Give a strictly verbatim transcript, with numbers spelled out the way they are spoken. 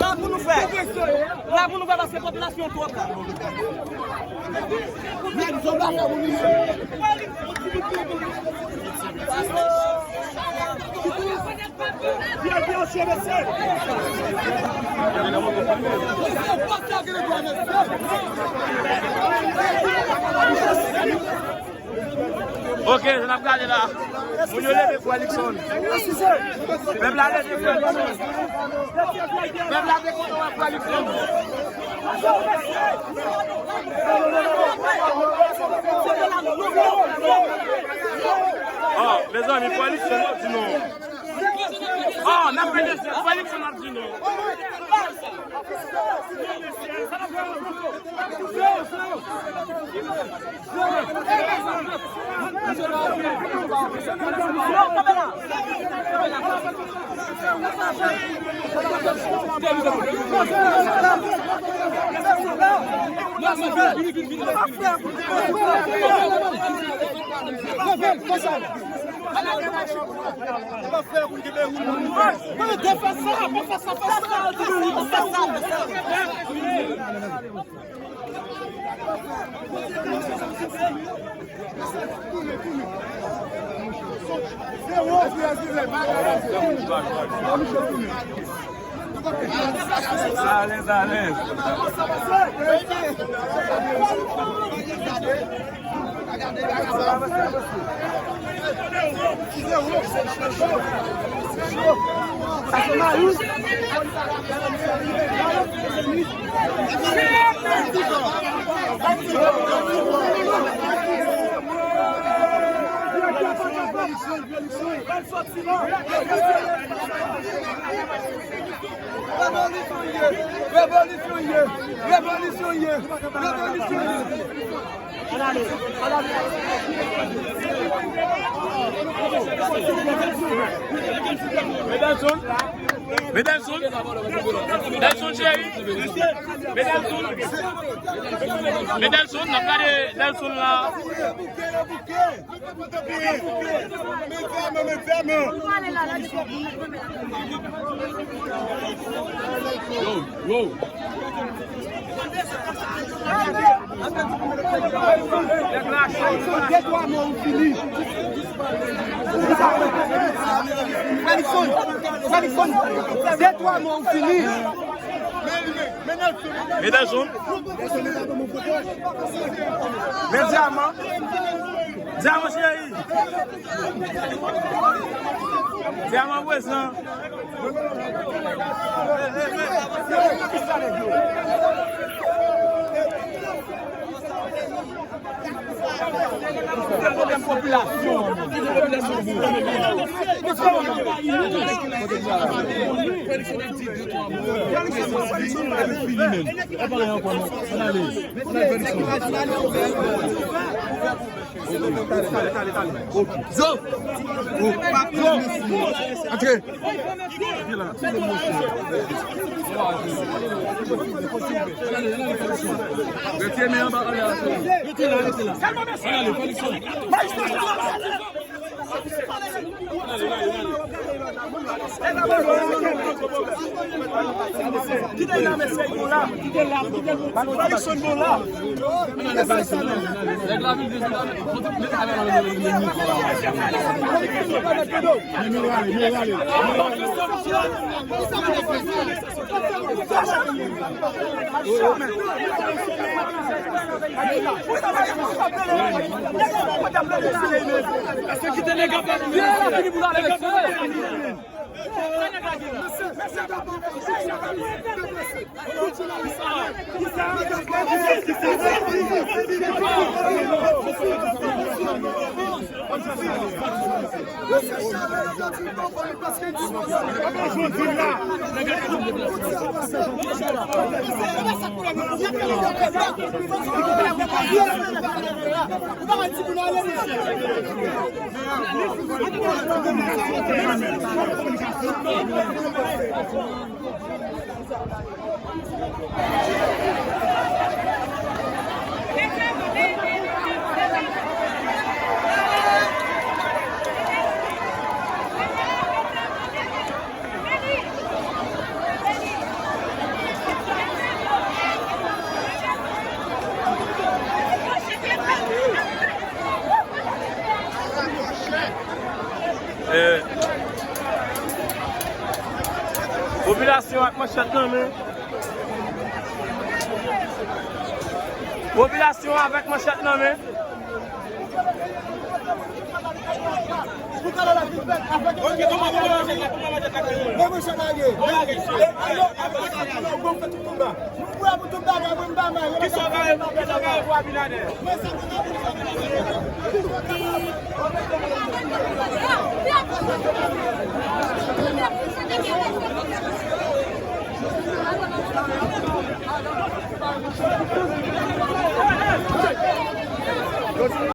La pou nou fè. La pou nou fè paske popilasyon twòp la. Ok, jan n ap gade la. Moun yo leve Frè Luckson. Pèp la leve Frè Luckson. Pèp la te kontan wè Frè Luckson. Oh, mezanmi, Frè Luckson ap di non. Oh, n ap fè desè. Frè Luckson ap di non. Alèz, alèz. Revolisyon ye! Revolisyon ye! Revolisyon ye! Revolisyon ye! Medelson, Medelson, Delson cheri, Medelson, Medelson, n ap gade Delson la. Yo, yo. De twa mò ou fini. Fredson, Fredson, de twa mò ou fini. Medelson. Men Dyaman. Dyaman cheri. Dyaman prezan. Zo! Zo! Antre! Retire men anba, ale, ale. Rete la, rete la. Ale, ale, Felixson. Kite l la, mesye, li bon la. Felixson bon la. Eh, popilasyon ak manchèt nan men. Popilasyon avèk manchèt nan men.